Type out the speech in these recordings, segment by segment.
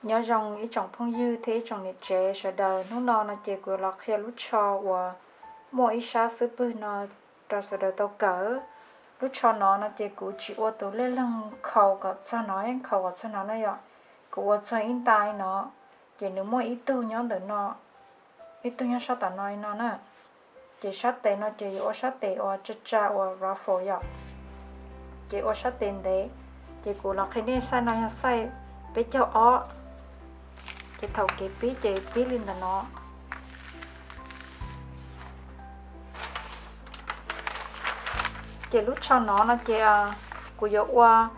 Nyob zoo ib tsoom phooj ywg thiab ib tsoom niam tsev sawv daws, hnub no no ces kuv los qhia lub tsho uas muaj ib sab xub pwg no rau sawv daws tau kawm. Lub tsho no no ces kuv tsis ua tus lej leeg khaus kom txog no, khaus kom txog no na yom. Kuv ua txog ib nta li no, ces nws muaj ib tug nyob ntawm no, ib tug nyob sab tom no li no na. Ces sab tes no ces yuav ua sab tes uas tsa tsa uas ruffle yom. Ces ua sab tes ntev. Ces kuv los qhia nej, xaij no yog xaij peb caug ob. Ces thaum kev pib ces pib li ntawm no. Ces lub tsho no no ces kuv yuav ua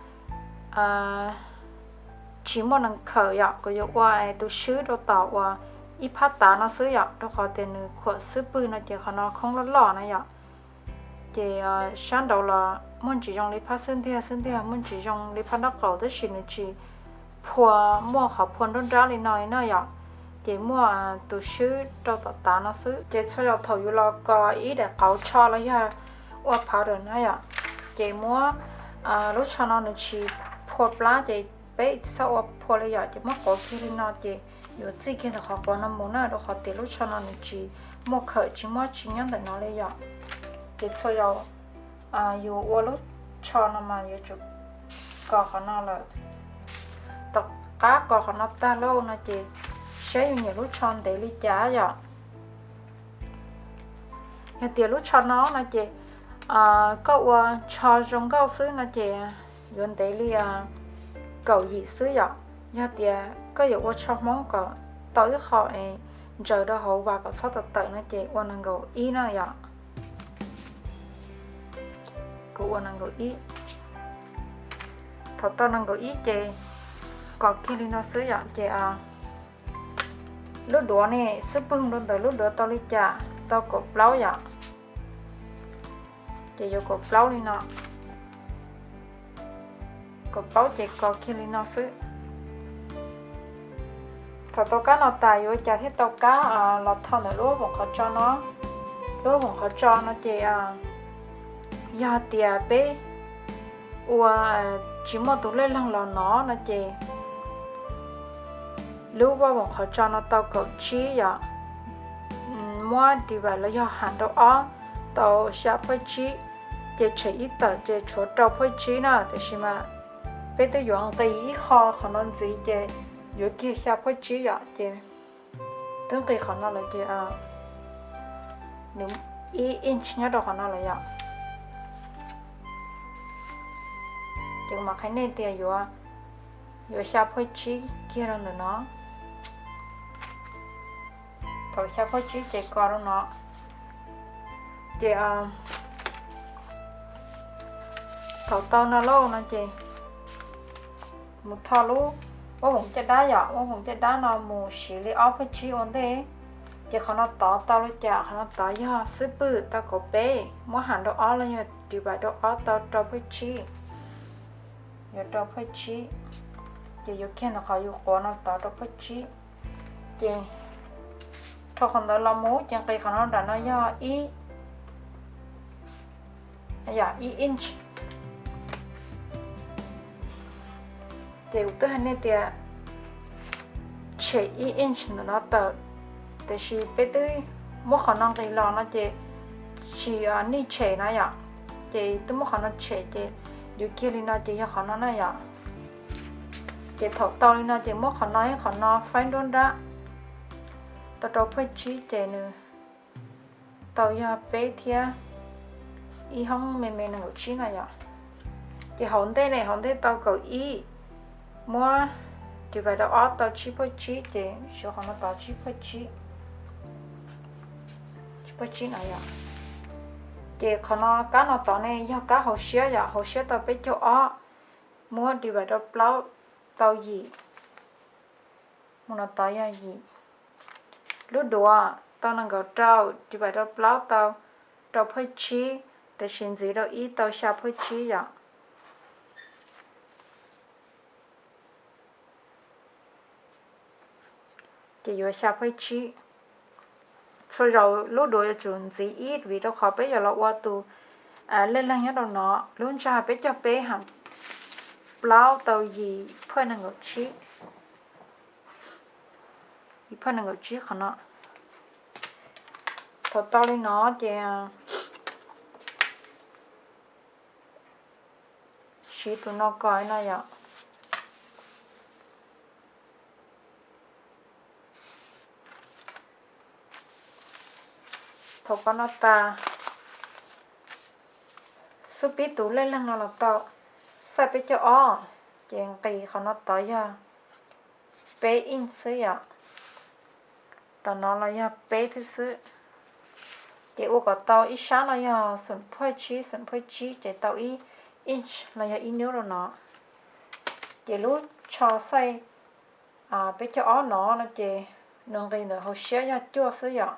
tsis muaj nees khawm yom, kuv yuav ua tus swb rau tom uas ib phab tav no xwb yom, rau qhov tias nws khuam xub pwg no ces qhov no khoob loj loj na yom. Ces sab nraud los muaj ntsis zoo li phab xub ntiag, xub ntiag muaj ntsis zoo li phab nraub qaum, tab sis nws tsis phua, muaj qhov phua nruab nrab li no li na yom. Ces muaj tus swb rau tom tav no xwb. Ces txhua zaus thaum yus los kos ib daim qauv tsho los yog ua phawv rawm na yom, ces muab lub tsho no nws tsis phua plab, ces peb txhob ua phua li yom, ces muab quav kiag li no ces yuav txij kiag ntawm qhov quav no mus na, rau qhov tias lub tsho no nws tsis muaj khawm, tsis muaj tsi nyob ntawm no li yom. Ces txhua zaus yus ua lub tsho no mas yuav tsum kos qhov no lawm. Tom qab kos qhov no tag lauj no ces saib yus nyiam lub tsho ntev li cas yom. Yog tias lub tsho no no ces koj ua tsho zoo nkauj xwb no ces yuav ntev li kaum yim xwb yom. Yog tias koj yuav ua tsho Hmoob kom tau ib qho es ntsaws rau hauv vas kom txhob tawm tawm no ces ua nees nkaum ib na yom. Kuv ua nees nkaum ib. Thaum tau nees nkaum ib ces kos kiag li no xwb yom. Ces lub duav ne, xub pwg rau ntawm lub duav tau li cas? Tau kaum plaub yom. Ces yuav kaum plaub li no. Kaum plaub ces kos kiag li no xwb. Thaum tau kab no tas yuav cas thiaj tau kab los tho ntawm lub voom qhov tso no? Lub voom qhov tso no ces yog tias peb ua tsis muaj tus lej leeg los nov no ces lub vaj voom qhov tso no tau kaum tsib yom. Muab divide los yog ham rau ob tau xya phoj tsib, ces tshem ib tawm ces tshuav rau phoj tsib na. Tiam sis mas peb twb yuav nqis ib qho qhov no ntxiv ces yuav kiag xya phoj tsib yom. Ces twb nqis qhov no lawm ces nws ib inch nyob rau qhov no lawm yom. Ces kuv mam qhia nej tias yuav, yuav xya phoj tsib kiag rau ntawm no. Thaum xya phoj tsib ces kos rau no. Ces thaum tau no lauj no ces mus tho lub vaj voom caj dab yom, vaj voom caj dab no mus siv li ob phoj tsib ua ntej. Ces qhov no tov tau li cas? Qhov no tov yog xub pwg tau kaum peb, muab ham rau ob los yog divide rau ob tau rau phoj tsib. Yuav rau phoj tsib. Ces yuav kiag ntawm qhov yus quav no tov rau phoj tsib. Ces rau qhov ntawd los mus ces nqis qhov no nram no yog ib, yog ib inch. Ces kuv twb hais nej tias tshem ib inch ntawm no tawm, tiam sis peb twb muab qhov no nqis los no ces tsis nij tshem na yom. Ces twb muab qhov no tshem ces yuav kiag li no ces yog qhov no na yom. Ces thaum tau li no ces muab qhov no ib qhov no faib nruab nrab tau rau phoj tsib ces nws tau yog peb thiab ib hoob me me nees nkaum tsib na yom. Ces hauv ntej ne, hauv ntej tau kaum ib, muab divide rau ob tau tsib phoj tsib ces suav qhov no tov tsib phoj tsib, tsib phoj tsib no yom. Ces qhov no kab no tod ne yog kab hauv siab yom, hauv siab tau peb caug ob, muab divide rau plaub tau yim, mus no tod yog yim. Lub duav tau nees nkaum rau, divide rau plaub tau rau phoj tsib, tiam sis ntxiv rau ib tau xya phoj tsib yom. Ces yuav xya phoj tsib. Txhua zaus lub duav yuav tsum ntxiv ib vim rau qhov peb yuav los ua tus lej leeg nyob rau no. Lub ntsag peb caug peb hab plaub tau yim phoj nees nkaum tsib. Phaj nees nkaum tsib qhov no. Thaum tau li no ces siv tus no kos no yom. Thaum kos no tas, xub pib tus lej leeg no los tau, xaj peb caug ob, ces nqis qhov no tod yog peb inch xwb yom. Tom no los yog peb thiab xwb. Ces ua kom tau ib sab no yog xoom phuaj tsib, xoom phuaj tsib ces tau ib inch los yog ib nub rau no. Ces lub tsho xaij peb caug ob no no ces nws nqis ntawm hauv siab yog cuaj xwb yom.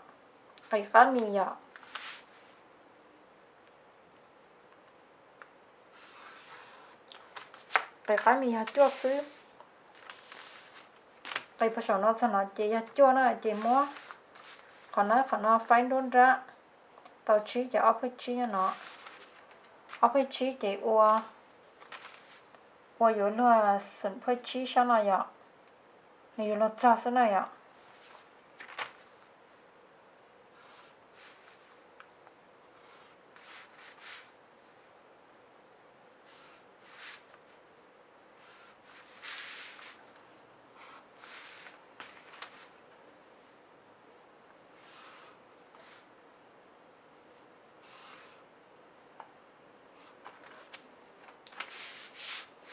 Qis qab mis yom. Qis qab mis yog cuaj xwb. Qis puag saum no txog no ces yog cuaj na, ces muab qhov no qhov no faib nruab nrab tau tsib ces ob phuaj tsib nyob no. Ob phuaj tsib ces ua, ua yuav luag xoom phuaj tsib sab no yom. Nws yuav luag txog xwb na yom.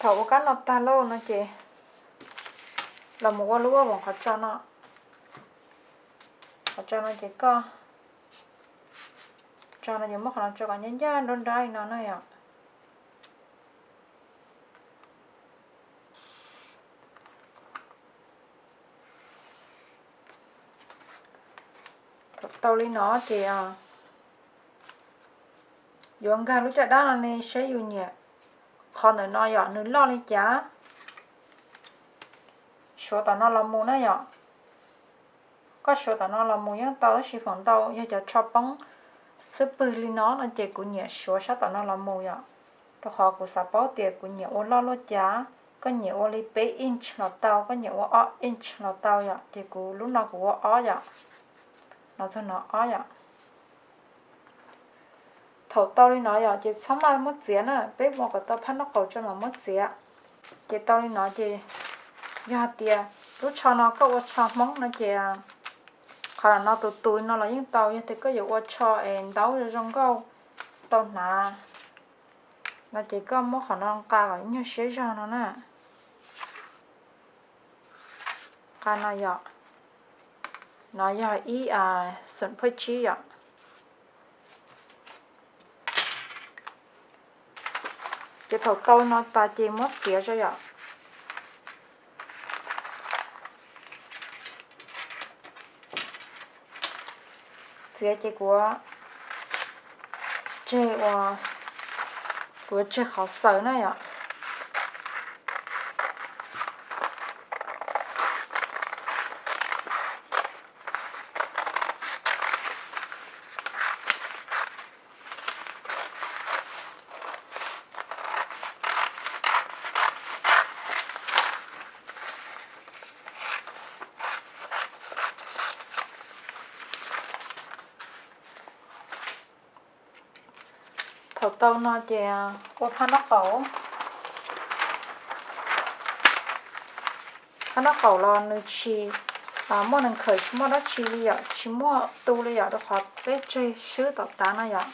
Thaum ua kab no tag lauj no ces los mus ua lub vaj voom qhov tso no. Qhov tso no ces koj, tso no ces muab qhov no tso kom ncaj ncaj nruab nrab li no na yom. Thaum tau li no ces yuav nkag lub caj dab no ne seb yus nyiam qhov ntawm no yom, nws loj li cas. Suav tom no los mus na yom. Koj suav tom no los mus yeej tau tab sis feem ntau yog cov tsho poob xwb pwg li no no ces kuv nyiam suav sab tom no los mus yom. Rau qhov kuv xav paub tias kuv nyiam ua loj luaj cas, koj nyiam ua li peb inch los tau, koj nyiam ua ob inch los tau yom, ces kuv lub no kuv ua ob yom. No txog no ob yom. Thaum tau li no yom ces txhob maj muab txiav na, peb mus kom tau phab nraub qaum tso mam muab txiav. Ces tau li no ces yog hais tias lub tsho no koj ua tsho Hmoob no ces qhov no tus tus no los yeej tau, yog tias koj yuav ua tsho es ntaub zoo zoo nkauj tau hnav no ces koj muab qhov no nqa kom nyuag siab zog no na. Nqa no yom, no yog ib xoom phuaj tsib yom. Ces thaum tau no tas ces muab txiav tso yom. Txiav ces kuv tseg ua, kuv tseg qhov xaws na yom. Thaum tau no ces ua phab nraub qaum. Phab nraub qaum los nws tsis muaj neeg khawm, tsis muaj dab tsi li yom, tsis muaj tu li yom, rau qhov peb tseg swb tom tav no yom.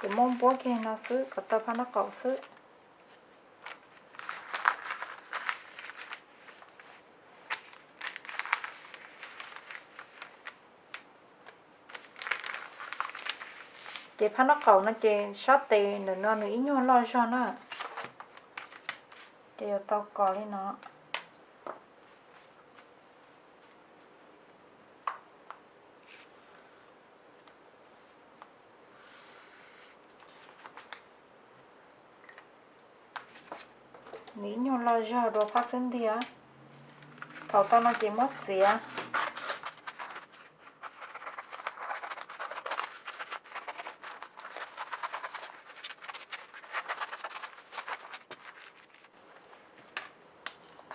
Ces muab npuab kiag no xwb kom tau phab nraub qaum xwb. Ces phab nraub qaum no ces sab tes ntawm no nws ib nyuag loj zog na, ces yuav tau kos li no. Nws ib nyuag loj zog dua phab xub ntiag. Thaum tau no ces muab txiav.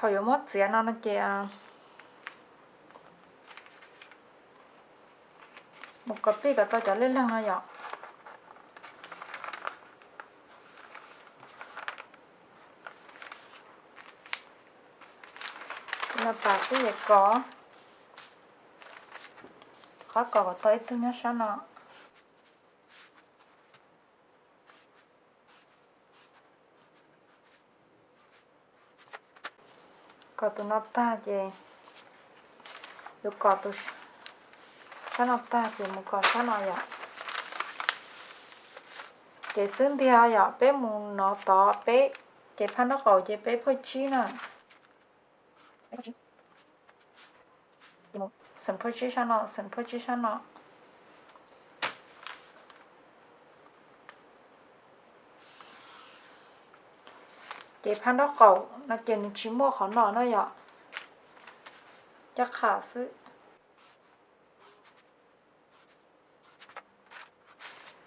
Thaum yuav muab txiav no no ces, a, Kos pij kom tau cov lej leeg no yom. Tus no tas xwb ces kos, qhov kos kom tau ib tug nyob sab no. Kos tus no tag ces yuav kos tus sab no tag ces mus kos sab no yom. Ces xwb ntiag yom, peb mus nov tod peb, ces phab nraub qaum ces peb phawj tsib na. Xeem phawj tsib sab no, xeem phawj tsib sab no. Ces phab nraub qaum no ces nws tsis muaj qhov no na yom, ncaj qha xwb.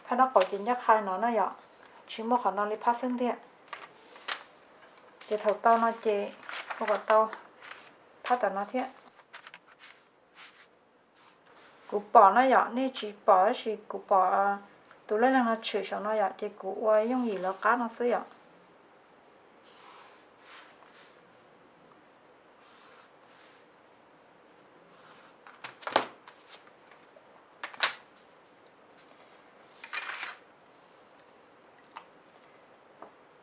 Phab nraub qaum ces ncaj qha no na yom, tsis muaj qhov no li phab xub ntiag. Ces thaum tau no ces ua kom tau phab tom no thiab. Kuv pom na yom, nej tsis pom tab sis kuv pom tus lej leeg no tshwm saum no yom, ces kuv ua yooj yim lawv qab no xwb yom.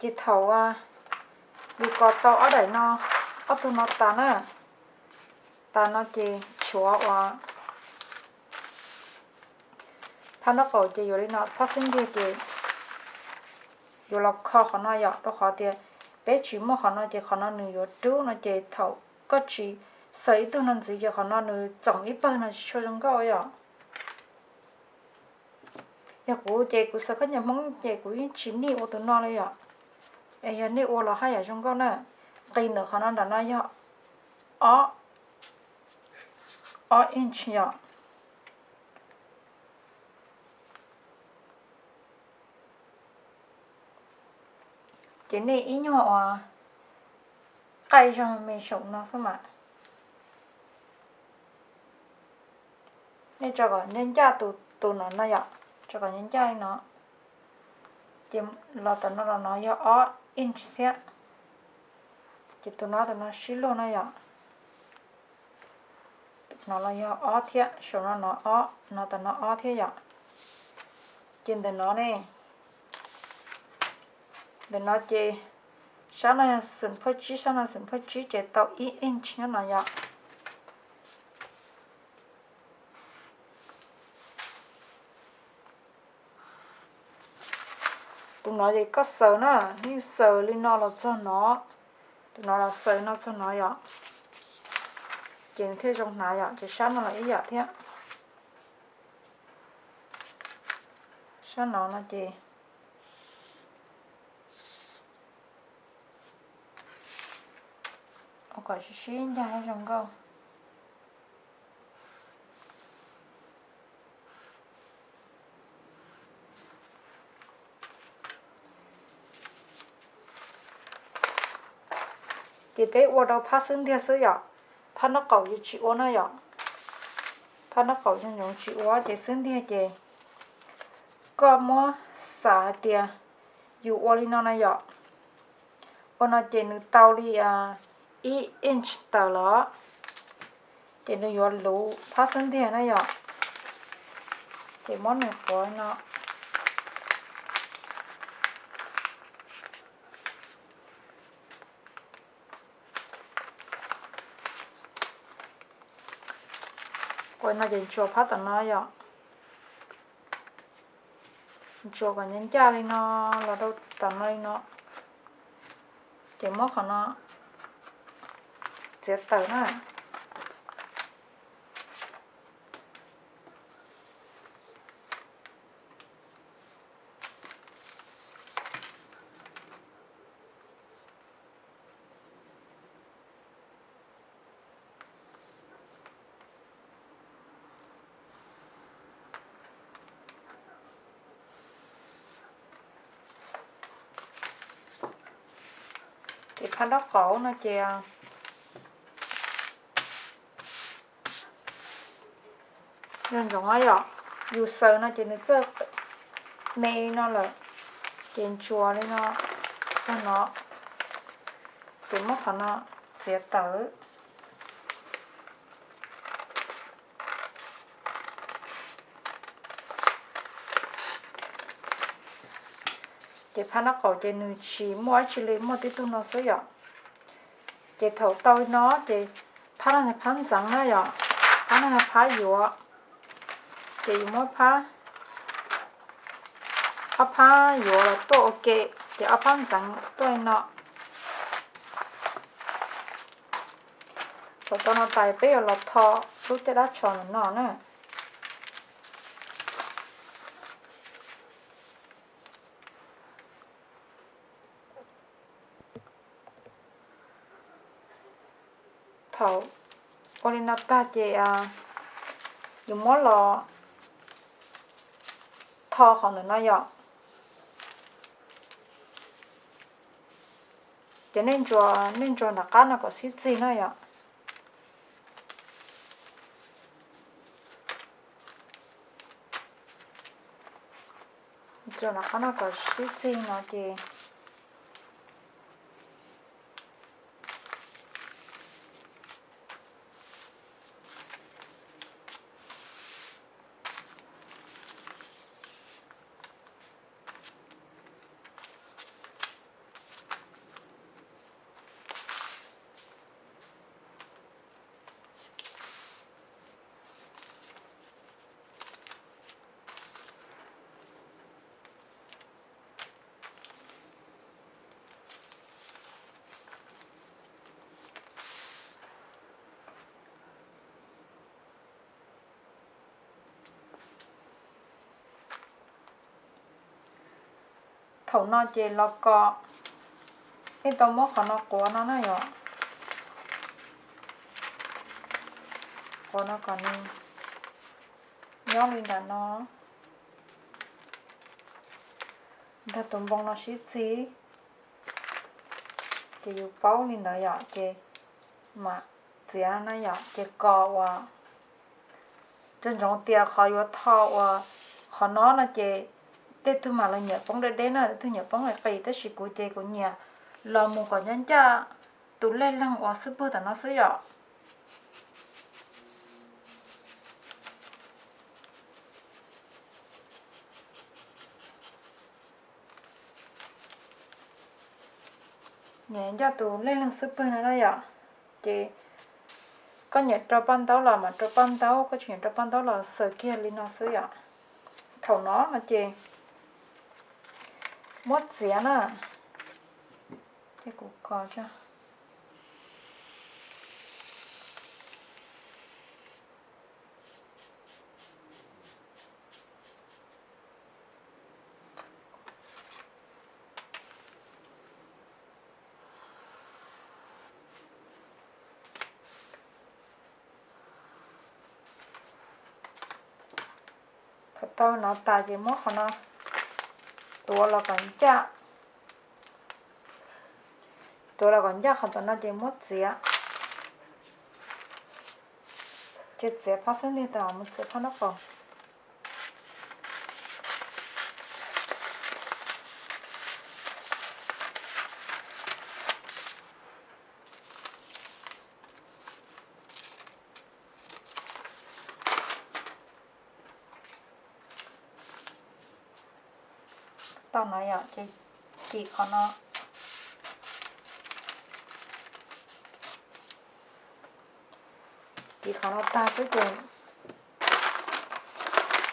Ces thaum yus kos tau ob daim no, ob tug no tas na, tas no ces tshuav ua phab nraub qaum ces yuav li no, phab xub ntiag ces yuav los kho qhov no yom, rau qhov tias peb tsis muaj qhov no ces qhov no nws yuav rub no ces thaum koj tsis xaws ib tug no ntxiv ces qhov no nws txoom ib pawg no tsis tshua zoo nkauj yom. Yog kuv ces kuv xaws khaub ncaws Hmoob ces kuv yeej tsis nij ua tus no li yom. Es yog nej ua los haj yam zoo nkauj na. Nqis ntawm qhov no nram no yog ob, ob inch yom. Ces nej ib nyuag uas qaij zog me saum no xwb mas. Nej tso kom ncaj ncaj tus, tus no no yom, tso kom ncaj ncaj li no. Ces los tom no los no yog ob inch thiab. Ces tus no tus no sib luag no yom. No los yog ob thiab, saum no no ob, no tom no ob thiab yom. Ces ntawm no ne, ntawm no ces sab no yog xeem phawj tsib, sab no xeem phawj tsib ces tau ib inch nyob no yom. Tus no ces koj xaws na, nej xaws li no los txog no, tus no los xaws no txog no yom, ces nws thiaj zoo hnav yom. Ces sab no los ib yam thiab, sab no no ces ua kom sib sib ncaj zoo nkauj. Ces peb ua rau phab xub ntiag xwb yom, phab nraub qaum ces tsis ua na yom. Phab nraub qaum zoo zoo tsis ua ces xub ntiag ces koj muab xav hais tias yus ua li no na yom, ua no ces nws tau li ib inch tawm los, ces nws yuav luv phab xub ntiag na yom, ces muab nws quav no. Quav no ces ntsuas phab tom no yom, ntsuas kom ncaj ncaj li no los rau tom no li no, ces muab qhov no txiav tawm na. Ces phab nraub qaum no ces zoo ntsoov yom. yus xaws no ces nws txawj me no lawm, ces ntsuas li no, tag no, ces muab qhov no txiav tawm. Ces phab nraub qaum ces nws tsis muaj dab tsi li, muaj tib tug no xwb yom. Ces thaum tau no ces phab no phab ntxeev na yom, phab no phab yuav. Ces yus muab phab, ob phab yuav los tuaj ua ke, ces ob phab ntxeev tuaj li no. Thaum tau no tas peb yuav los tho lub caj dab tsho no na. Thaum ua li no tag ces yus muab los tho qhov ntawm no yom. Ces nej ntsuas, nej ntsuas nram qab no kom sib txig na yom. Ntsuas nram qab no kom sib txig no ces Thaum no ces los kom, nej tau muab qhov no quav no na yom. Quav no kom nws nyob li ntawm no, ntag tus npoo no sib txig. Ces yus paub li ntawd yom, ces mam txiav na yom, ces kom uas, nco ntsoov tias qhov yuav tho uas qhov no no ces tej tug mam los nyiam poob deb deb na, tej tug nyiam poob qis qis, tab sis kuv ces kuv nyiam los mus kom ncaj ncaj tus lej leeg uas xwb pwg tom no xwb yom. Nyiam ncaj tus lej leeg xwb pwg no na yom. Ces koj nyiam rau paj ntaub los mam rau paj ntaub, koj tsis nyiam rau paj ntaub los xaws kiag li no xwb yom. Thaum no no ces muab txiav na, ces kuv kos Thaum tau no tas ces muab qhov no tuav los kom ncaj, tuav los kom ncaj qhov tom no ces muab txiav. Ces txiav phab xub ntiag tas mus txiav phab nraub qaum. Tau no yom, ces cim qhov no, cim qhov no tag xwb ces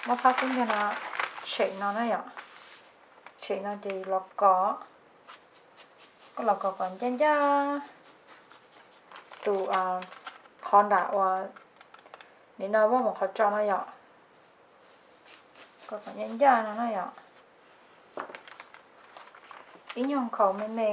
muab phab xub ntiag no tshem no na yom, tshem no ces los kos, koj los kos kom ncaj ncaj tus qhov nram uas nim no muab mus qhov tso no yom, kos kom ncaj ncaj no na yom, ib nyuag nkhaus me me.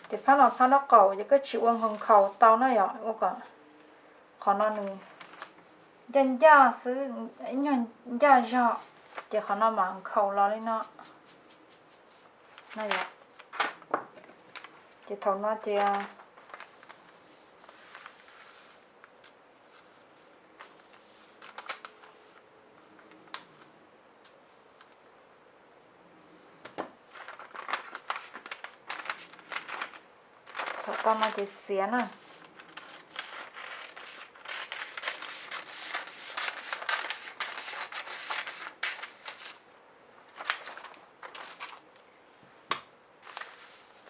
Ces phab no phab nraub qaum ces koj tsis ua nkhaus nkhaus tau na yom, ua kom Qhov no nws ncaj ncaj xwb, ib nyuag ncaj zog, ces qhov no mam nkhaus los li no. Ces thaum no ces thaum tau no ces txiav na.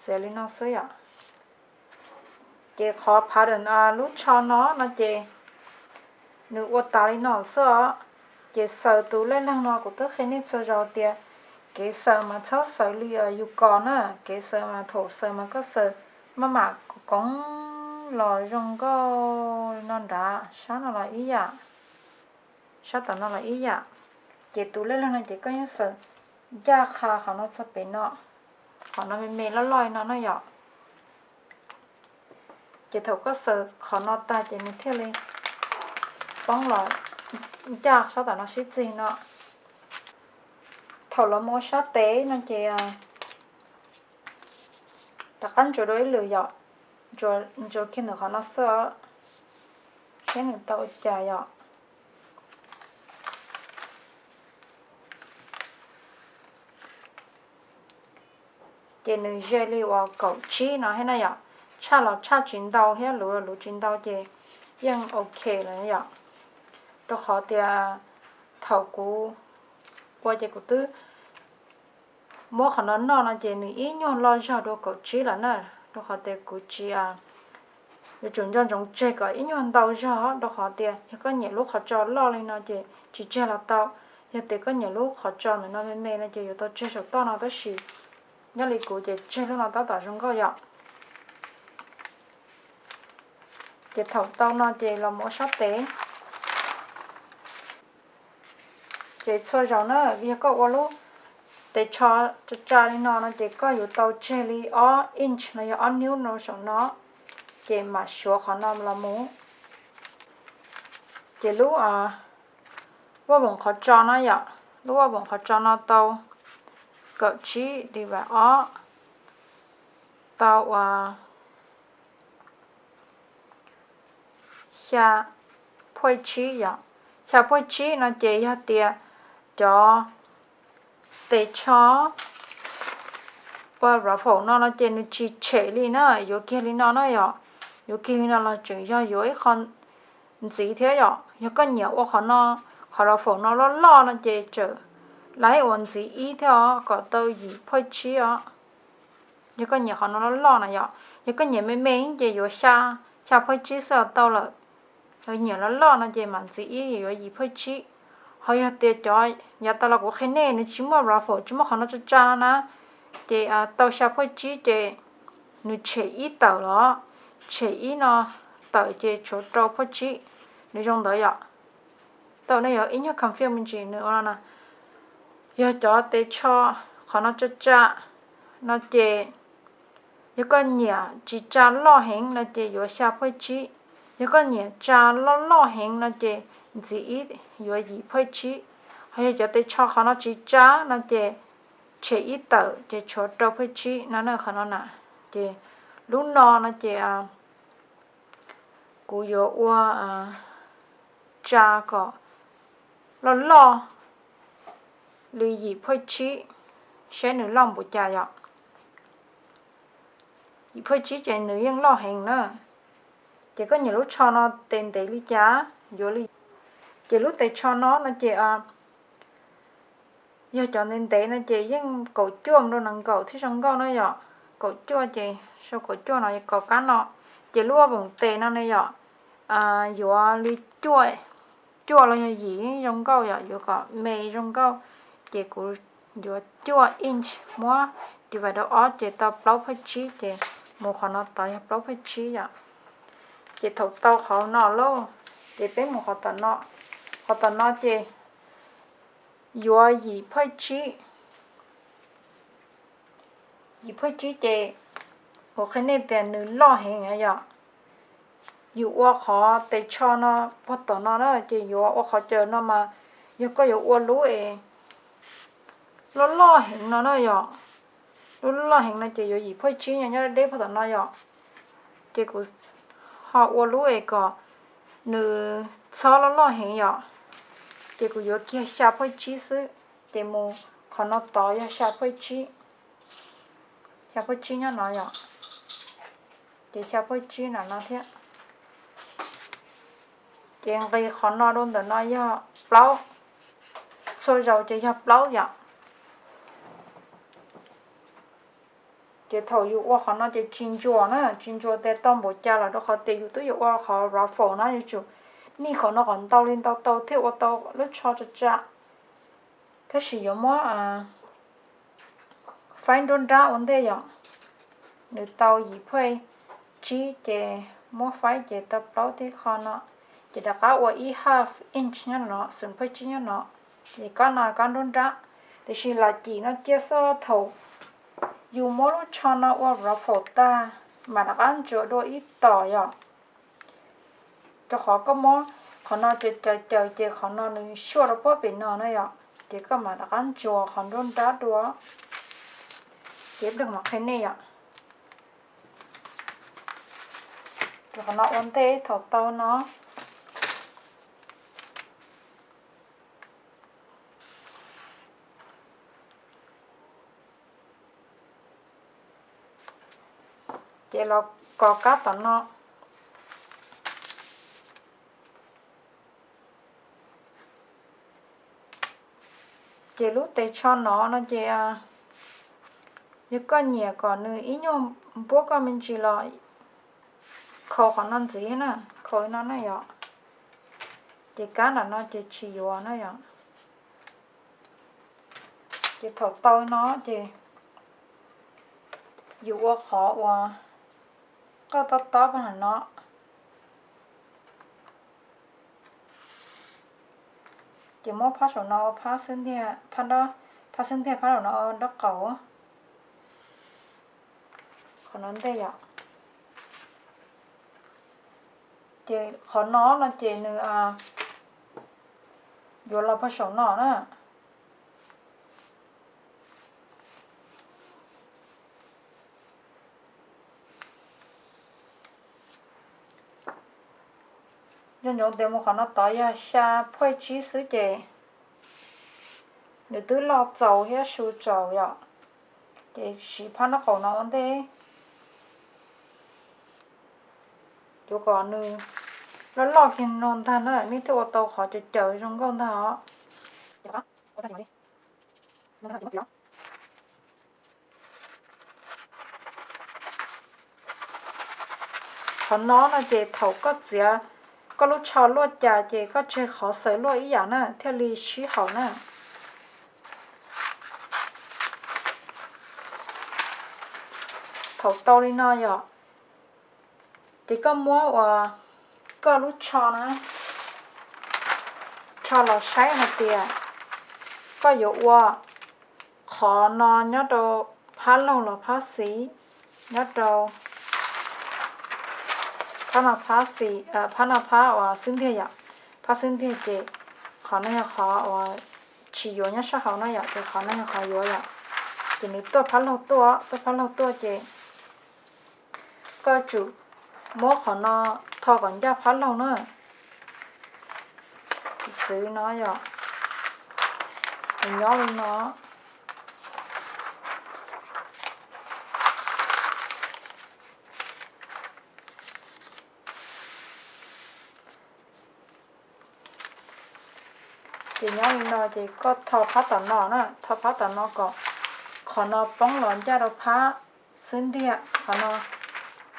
Txiav li no xwb yom. Ces qhov pattern lub tsho no no ces nws ua tas li no xwb os. Ces xaws tus lej leeg no kuv twb qhia nej txhua zaus tias kev xaws mas txhob xaws li yus kos na, kev xaws mas thaum xaws mas koj xaws maj mam koov los zoo nkauj li no nrad, sab no los ib yam, sab tom no los ib yam. Ces tus lej leeg no ces koj yeej xaws ncaj qha qhov no txog pem no, qhov no me me loj loj li no na yom. Ces thaum koj xaws qhov no tag ces nws thiaj li poob los ncaj sab tom no sib txig no. Thaum los mus ua sab tes no ces rov qab ntsuas dua ib lwm yom, ntsuas kiag ntawm qhov no xwb os, seb nws tau ua cas yom. Ces nws ze li uas kaum tsib no thiab na yom, tshaj los tshaj tsis ntau thiab luv los luv tsis ntau ces yeej ok lawm yom. Rau qhov tias thaum kuv ua ces kuv twb muab qhov no noj no ces nws ib nyuag loj zog dua kaum tsib lawm na, rau qhov tias kuv tsis yuav tsum nco ntsoov tseg kom ib nyuag ntau zog, rau qhov tias yog koj nyiam lub qhov tso loj li no ces tsis tseg los tau. Yog tias koj nyiam lub qhov tso ntawm no me me no ces yuav tau tseg saum toj no, tab sis nyob li kuv ces tseg lub no tab tom zoo nkauj yom. Ces thaum tau no ces los mus ua sab tes. Ces txhua zaus na yog koj ua lub tes tsho tsa tsa li no no ces koj yuav tau tseg li ob inch los yog ob niub no saum no, ces mam suav qhov no los mus. Ces lub vaj voom qhov tso no yom, lub vaj voom qhov tso no tau kaum tsib divide ob, tau uas xya phuaj tsib yom. Xya phuaj tsib no ces yog tias cov tes tsho ua ruffle no no ces nws tsis tshem li na, yuav kiag li no na yom. Yuav kiag li no los tseem yog yuav ib qho ntxiv thiab yom. Yog koj nyiam ua qhov no, qhov ruffle no loj loj no ces tseem laib ua ntxiv ib thiab os, kom tau yim phuaj tsib os. Yog koj nyiam qhov no loj loj na yom, yog koj nyiam me me ces yuav xya, xya phuaj tsib xwb tau lawm. Yog nyiam loj loj no ces mam ntxiv ib yuav yim phuaj tsib. Ho yog tias cov yav tas los kuv qhia nej nws tsis muaj ruffle, tsis muaj qhov no tsa tsa no na, ces tau xya phuaj tsib ces nws tshem ib tawm los, tshem ib no tawm ces tshuav rau phuaj tsib. Nws zoo ntawd yom. Tau nej yuav ib nyuag confuse me ntsis nws ua no na. Yog cov tes tsho qhov no tsa tsa no ces yog koj nyiam tsis tsa loj heev no ces yuav xya phuaj tsib. Yog koj nyiam tsa loj loj heev no ces ntxiv ib yuav yim phuaj tsib. Ho yog cov tes tsho qhov no tsis tsa no ces tshem ib tawm ces tshuav rau phuaj tsib no na, qhov no na. Ces lub no no ces kuv yuav ua tsa kom loj loj li yim phuaj tsib, seb nws loj npaum cas yom. Yim phuaj tsib ces nws yeej loj heev na. Ces koj nyiam lub tsho no tes ntev li cas yuav li. Ces lub tes tsho no no ces yog cov ntev ntev no ces yeej kaum cuaj mus rau nees nkaum thiaj zoo nkauj na yom. Kaum cuaj ces sau kaum cuaj no kom qab no. Ces lub vaj voom tes no ne yom, yuav li cuaj, cuaj los yog yim zoo nkauj yom, yuav kom me zoo nkauj. Ces kuv yuav cuaj inch muab divide rau ob ces tau plaub phuaj tsib, ces mus qhov no tod yog plaub phuaj tsib yom. Ces thaum tau qhov no lauj, ces peb mus qhov tom no. Qhov tom no ces yuav yim phuaj tsib. Yim phuaj tsib ces kuv qhia nej tias nws loj heev yom. Yus ua qhov tes tsho no puag tom no na, ces yuav ua qhov caws no mas yog koj yuav ua lub es loj loj heev no na yom, lub loj heev no ces yuav yim phav tsib nyob deb puag tom no yom. Ces kuv ho ua lub es kom nws txhob loj loj heev yom, ces kuv yuav kiag xya phav tsib xwb. Ces mus qhov no tod yog xya phav tsib, xya phav tsib nyob no yom, ces xya phav tsib na no thiab. Ces nqis qhov no rau ntawm no yog plaub, txhua zaus ces yog plaub yom. Ces thaum yus ua qhov no ces tsis ntsuas na, tsis ntsuas tes tau npaum cas los rau qhov tias yus twb yuav ua qhov ruffle no, yuav tsum nij qhov no kom ntau li ntau tau thiaj ua tau lub tsho tsa tsa. Tab sis yuav muab faib nruab nrab ua ntej yom. Nws tau yim phav tsib ces muab faib ces tau plaub tib qho no, ces rov qab ua ib half inch nyob no, xoom phav tsib nyob no, ces kab no kab nruab nrab. Tiam sis lam cim no cia xwb, thaum yus muab lub tsho no ua ruffle tag mas rov qab ntsuas dua ib tom yom. Rau qhov koj muab qhov no caws caws ces qhov no nws suaj rau puag pem no na yom, ces koj mam rov qab ntsuas qhov nruab nrab dua. Ces ib pliag mam qhia nej yom. Rau qhov no ua ntej thaum tau no. Ces los kov kab tom no. Ces lub tes tsho no no ces yog koj nyiam kom nws ib nyuag npuab koj me ntsis los khaus qhov no ntxiv na, khaus li no na yom. Ces kab nram no ces tsis yuav na yom. Ces thaum tau no ces yus ua qhov uas koj tob tob pab no. Ces muab phab saum no ua phab xwb ntiag, phab xwb ntiag phab saum no ua nraub qaum. Qhov no ntej yom. Ces qhov no no ces nws yuav los puag saum no na. Zoo ntsoov tias mus qhov no tod yog xya phuaj tsib xwb ces nws twb loj txaus thiab su txaus yom. Ces siv phab nraub qaum no ua ntej, yuav kom nws loj loj kiag no ntag na, nej thiaj ua tau qhov caws caws zoo nkauj ntag os. Qhov no no ces thaum koj txiav koj lub tsho luaj cas ces koj tseg qhov xaws luaj ib yam na thiaj li sib haum na. Thaum tau li no yom, ces koj muab uas koj lub tsho na, tsho los saib hais tias koj yuav ua qhov no nyob rau phab laug los phab xis, nyob rau phab no phab xis, phab no phab uas xwb ntiag yom. Phab xwb ntiag ces qhov no yog qhov uas tsis yuav nyob sab hauv no yom, ces qhov no yog qhov yuav yom. Ces nws tuaj phab laug tuaj, tuaj phab laug tuaj ces koj tsum muab qhov no tho kom ncaj phab laug na. Txwv no yom, nws nyob li no. Ces nyob li no ces koj tho phab tom no na, tho phab tom no kom qhov no poob los ncaj rau phab xwb ntiag, qhov no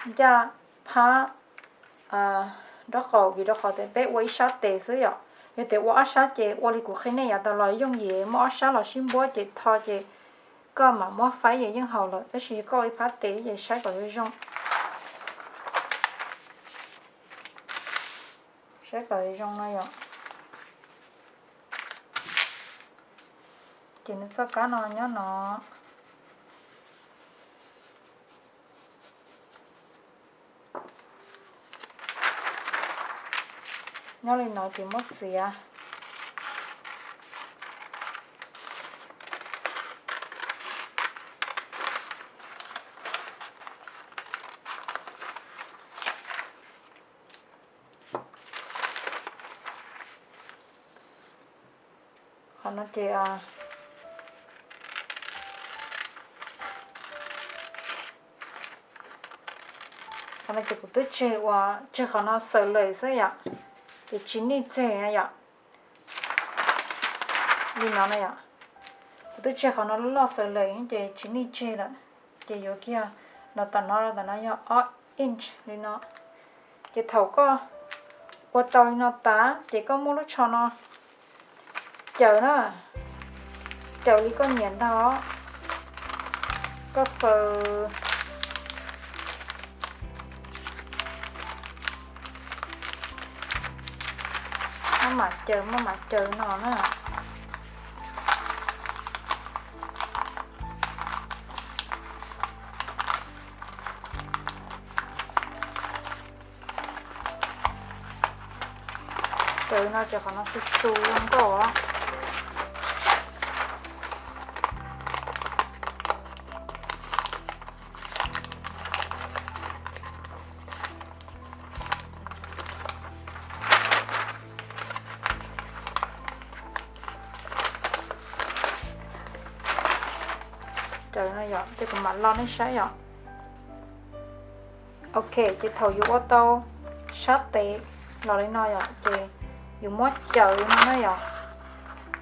ncaj phab nraub qaum, vim rau qhov tias peb ua ib sab tes xwb yom. Yog tias ua ob sab ces ua li kuv qhia nej yav tas los yooj yim, muab ob sab los sib npuab ces tho ces koj mam muab faib yeej haum lawm, tab sis koj ua ib phab tes ces saib kom zoo zoo. Saib kom zoo no yom. Ces nws txoj kab no nyob no. Nyob li no ces muab txiav. Qhov no ces, qhov no ces kuv twb tseg ua, tseg qhov no xaws lawm xwb yom, ces tsis nij tseg na yom. Li no na yom, kuv twb tseg qhov no loj loj xaws lawm ces tsis nij tseg lawm. Ces yuav kiag no tom no, tom no yog ob inch li no. Ces thaum koj ua tau li no tas ces koj muab lub tsho no caws na, caws li koj nyiam ntag. Koj xaws, maj mam caws, maj mam caws no na. Caws no ces qhov no su su zoo nkauj os. Caws no yom, ces kuv mam lo nej saib yom. Ok, ces thaum yus ua tau sab tes los li no yom, ces yus muab caws li no na yom.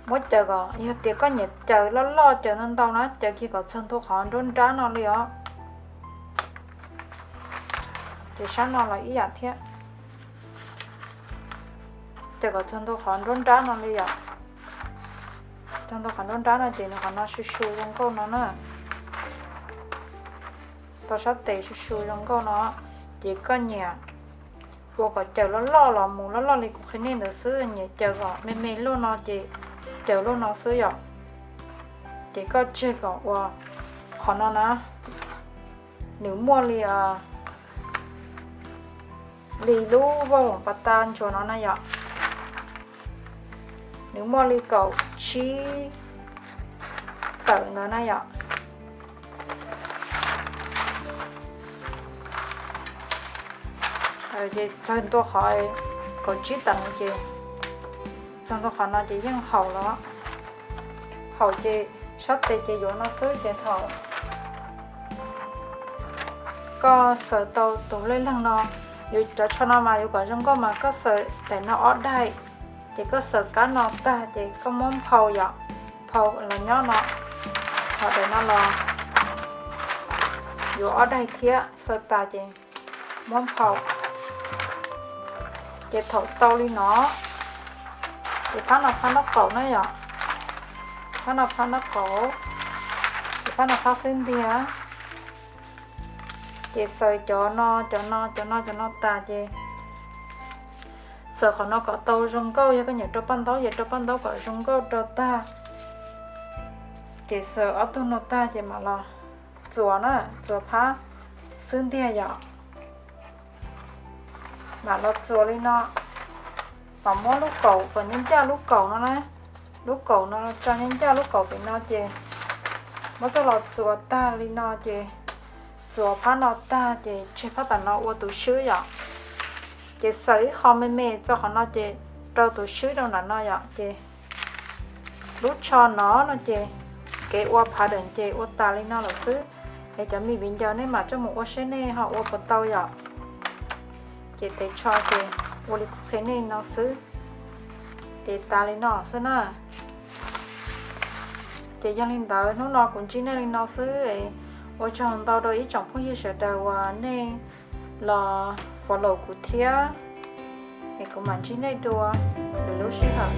Muab caws kom yog tias koj nyiam caws loj loj, caws ntau ntau na, caws kiag kom txog ntua qhov nruab nrab no li os. Ces sab no los ib yam thiab, caws kom txog ntua qhov nruab nrab no li yom. Txog ntua qhov nruab nrab no ces nws qhov no su su zoo nkauj no na. Tau sab tes su su zoo nkauj no, ces koj nyiam ua kom caws loj loj los mus loj loj li kuv qhia nej ntawd xwb, nyiam caws kom me me luaj no ces caws luaj no xwb yom. Ces koj tseg kom ua qhov no na, nws muaj li, li lub voj voom pas tas ntsuas no na yom. Nws muaj li kaum tsib tawm ntawd na yom. Ces txog ntua qhov kaum tsib tawm no ces, txog ntua qhov no ces yeej haum los. Haum ces sab tes ces yuav no xwb ces thaum koj xaws tau tus lej leeg no, yuav cov tsho no mas yuav kom zoo nkauj mas koj xaws daim no ob daim, ces koj xaws kab no tag ces koj muab nphau yom, nphau los nyob no, ho daim no los yuav ob daim thiab, xaws tas ces muab nphau. Ces thaum tau li no, ces phab no phab nraub qaum na yom, phab no phab nraub qaum, ces phab no phab xub ntiag. Ces xaws cov no cov no cov no cov no tas ces xaws qhov no kom tau zoo nkauj, yog koj nyiam rau paj ntaub ces rau paj ntaub kom zoo nkauj rau tag. Ces xaws ob tug no tag ces mam los txuas na, txuas phab xub ntiag yom. Mam los txuas li no, mam muab lub kaum kom ncaj ncaj lub kaum no na, lub kaum no tso ncaj ncaj lub kaum pem no ces muab coj los txuas tag li no ces txuas phab no tag ces tseg phab tom no ua tus swb yom. Ces xaws ib qho me me txog qhov no ces rau tus swb rau nram no yom. Ces lub tsho no no ces kev ua phav dawm ces ua tas li no lawm xwb. Es cov me viv ncaus nej mam coj mus ua seb nej ho ua puas tau yom. Ces tes tsho ces ua li kuv qhia nej no xwb, ces tas li no xwb na. Ces yog li ntawd hnub no kuv ntsib nej li no xwb es ua tsaug ntau rau ib tsoom phooj ywg sawv daws uas nej los follow kuv thiab. Es kuv mam ntsib nej dua lwm lub sij hawm.